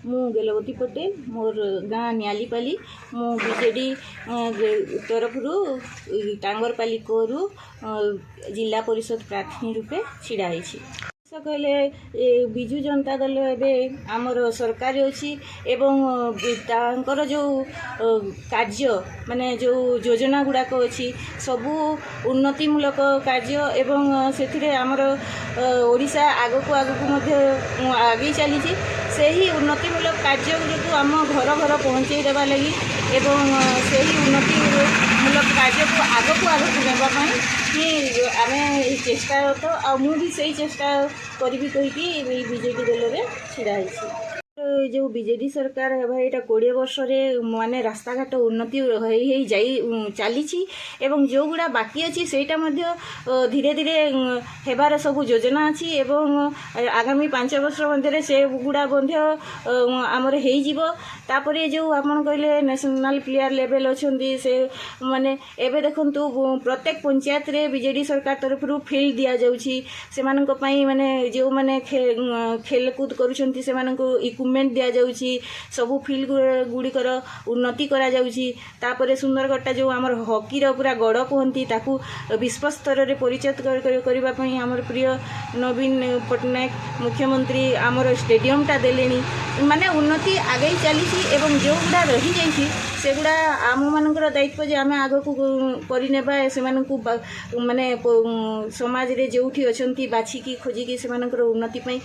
ମୁଁ ଗେଲବତୀ ପଟେଲ, ମୋର ଗାଁ ନିଆଲିପାଲି। ମୁଁ ବିଜେଡ଼ି ତରଫରୁ ଟାଙ୍ଗରପାଲି କରୁ ଜିଲ୍ଲା ପରିଷଦ ପ୍ରାର୍ଥିନୀ ରୂପେ ଛିଡ଼ା ହେଇଛି। କହିଲେ ଏ ବିଜୁ ଜନତା ଦଳ ଏବେ ଆମର ସରକାର ଅଛି ଏବଂ ତାଙ୍କର ଯେଉଁ କାର୍ଯ୍ୟ, ମାନେ ଯେଉଁ ଯୋଜନା ଗୁଡ଼ାକ ଅଛି, ସବୁ ଉନ୍ନତିମୂଳକ କାର୍ଯ୍ୟ ଏବଂ ସେଥିରେ ଆମର ଓଡ଼ିଶା ଆଗକୁ ଆଗକୁ ମଧ୍ୟ ଆଗେଇ ଚାଲିଛି। ସେହି ଉନ୍ନତିମୂଳକ କାର୍ଯ୍ୟ ଗୁଡ଼ିକୁ ଆମ ଘର ଘର ପହଞ୍ଚେଇ ଦେବା ଲାଗି ଏବଂ ସେହି ଉନ୍ନତିମୂଳକ କାର୍ଯ୍ୟକୁ ଆଗକୁ ଆଗକୁ ନେବା ପାଇଁ ହିଁ ଆମେ ଏହି ଚେଷ୍ଟାରତ। ଆଉ ମୁଁ ବି ସେଇ ଚେଷ୍ଟା କରିବି କହିକି ଏଇ ବିଜେଡ଼ି ଦଳରେ ଛିଡ଼ା ହେଇଛି। ଏ ଯେଉଁ ବିଜେଡ଼ି ସରକାର ହେବା ଏଇଟା 20 ବର୍ଷରେ ମାନେ ରାସ୍ତାଘାଟ ଉନ୍ନତି ହେଇ ହେଇ ଯାଇ ଚାଲିଛି ଏବଂ ଯେଉଁଗୁଡ଼ା ବାକି ଅଛି, ସେଇଟା ମଧ୍ୟ ଧୀରେ ଧୀରେ ହେବାର ସବୁ ଯୋଜନା ଅଛି ଏବଂ ଆଗାମୀ 5 ବର୍ଷ ମଧ୍ୟରେ ସେଗୁଡ଼ା ମଧ୍ୟ ଆମର ହେଇଯିବ। ତାପରେ ଯେଉଁ ଆପଣ କହିଲେ ନ୍ୟାସନାଲ୍ ପ୍ଲେୟାର ଲେଭେଲ୍ ଅଛନ୍ତି, ସେ ମାନେ ଏବେ ଦେଖନ୍ତୁ, ପ୍ରତ୍ୟେକ ପଞ୍ଚାୟତରେ ବିଜେଡ଼ି ସରକାର ତରଫରୁ ଫିଲ୍ଡ ଦିଆଯାଉଛି ସେମାନଙ୍କ ପାଇଁ। ମାନେ ଯେଉଁମାନେ ଖେଳକୁଦ କରୁଛନ୍ତି, ସେମାନଙ୍କୁ ଇକ୍ୱିପମେଣ୍ଟ ଦିଆଯାଉଛି। ସବୁ ଫିଲ୍ଡ ଗୁଡ଼ିକର ଉନ୍ନତି କରାଯାଉଛି। ତାପରେ ସୁନ୍ଦରଗଡ଼ଟା ଯେଉଁ ଆମର ହକିର ପୁରା ଗଡ଼ କୁହନ୍ତି, ତାକୁ ବିଶ୍ୱ ସ୍ତରରେ ପରିଚିତ କରିବା ପାଇଁ ଆମର ପ୍ରିୟ ନବୀନ ପଟ୍ଟନାୟକ ମୁଖ୍ୟମନ୍ତ୍ରୀ ଆମର ଷ୍ଟାଡ଼ିୟମଟା ଦେଲେଣି। ମାନେ ଉନ୍ନତି ଆଗେଇ ଚାଲିଛି ଏବଂ ଯେଉଁଗୁଡ଼ା ରହିଯାଇଛି, ସେଗୁଡ଼ା ଆମମାନଙ୍କର ଦାୟିତ୍ୱ ଯେ ଆମେ ଆଗକୁ କରିନେବା। ସେମାନଙ୍କୁ ମାନେ ସମାଜରେ ଯେଉଁଠି ଅଛନ୍ତି, ବାଛିକି ଖୋଜିକି ସେମାନଙ୍କର ଉନ୍ନତି ପାଇଁ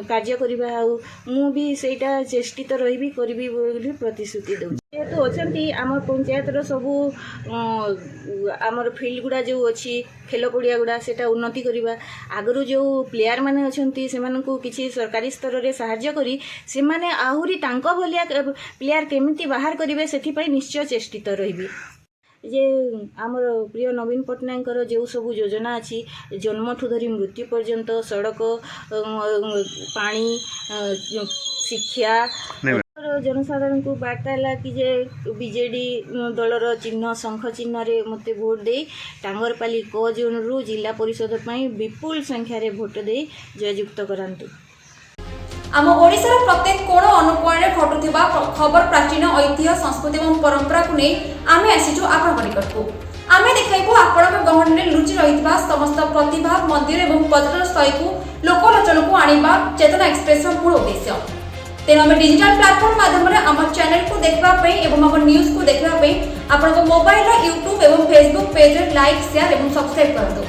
କାର୍ଯ୍ୟ କରିବା। ଆଉ ମୁଁ ବି ସେଇଟା ଚେଷ୍ଟିତ ରହିବି, କରିବି ବୋଲି ପ୍ରତିଶ୍ରୁତି ଦେଉଛି। ଯେହେତୁ ଅଛନ୍ତି, ଆମ ପଞ୍ଚାୟତର ସବୁ ଆମର ଫିଲ୍ଡ ଗୁଡ଼ା ଯେଉଁ ଅଛି, ଖେଳ ପଡ଼ିଆ ଗୁଡ଼ା, ସେଇଟା ଉନ୍ନତି କରିବା। ଆଗରୁ ଯେଉଁ ପ୍ଲେୟାର ମାନେ ଅଛନ୍ତି, ସେମାନଙ୍କୁ କିଛି ସରକାରୀ ସ୍ତରରେ ସାହାଯ୍ୟ କରି ସେମାନେ ଆହୁରି ତାଙ୍କ ଭଳିଆ ପ୍ଲେୟାର କେମିତି ବାହାର କରିବେ, ସେଥିପାଇଁ ନିଶ୍ଚୟ ଚେଷ୍ଟିତ ରହିବି। ଯେ ଆମର ପ୍ରିୟ ନବୀନ ପଟ୍ଟନାୟକଙ୍କର ଯେଉଁ ସବୁ ଯୋଜନା ଅଛି, ଜନ୍ମଠୁ ଧରି ମୃତ୍ୟୁ ପର୍ଯ୍ୟନ୍ତ ସଡ଼କ, ପାଣି, ଶିକ୍ଷା। ମୋର ଜନସାଧାରଣଙ୍କୁ ବାର୍ତ୍ତା ହେଲା କି ଯେ ବିଜେଡ଼ି ଦଳର ଚିହ୍ନ ଶଙ୍ଖ ଚିହ୍ନରେ ମୋତେ ଭୋଟ ଦେଇ ଟାଙ୍ଗରପାଲି କ ଜୋନ୍ରୁ ଜିଲ୍ଲା ପରିଷଦ ପାଇଁ ବିପୁଳ ସଂଖ୍ୟାରେ ଭୋଟ ଦେଇ ଜୟଯୁକ୍ତ କରାନ୍ତୁ। ଆମ ଓଡ଼ିଶାର ପ୍ରତ୍ୟେକ କୋଣ ଅନୁକୋଣରେ ଘଟୁଥିବା ଖବର, ପ୍ରାଚୀନ ଐତିହ୍ୟ, ସଂସ୍କୃତି ଏବଂ ପରମ୍ପରାକୁ ନେଇ ଆମେ ଆସିଛୁ ଆପଣଙ୍କ ନିକଟକୁ। ଆମେ ଦେଖାଇବୁ ଆପଣଙ୍କ ଗହଣରେ ଲୁଚି ରହିଥିବା ସମସ୍ତ ପ୍ରତିଭା, ମନ୍ଦିର ଏବଂ ପର୍ଯ୍ୟଟନ ସ୍ଥଳୀକୁ ଲୋକଲୋଚନକୁ ଆଣିବା ଚେତନା ଏକ୍ସପ୍ରେସର ମୂଳ ଉଦ୍ଦେଶ୍ୟ। ତେଣୁ ଆମେ ଡିଜିଟାଲ ପ୍ଲାଟଫର୍ମ ମାଧ୍ୟମରେ ଆମ ଚ୍ୟାନେଲକୁ ଦେଖିବା ପାଇଁ ଏବଂ ଆମ ନ୍ୟୁଜକୁ ଦେଖିବା ପାଇଁ ଆପଣଙ୍କ ମୋବାଇଲର ୟୁଟ୍ୟୁବ ଏବଂ ଫେସବୁକ୍ ପେଜରେ ଲାଇକ୍, ସେୟାର ଏବଂ ସବସ୍କ୍ରାଇବ୍ କରନ୍ତୁ।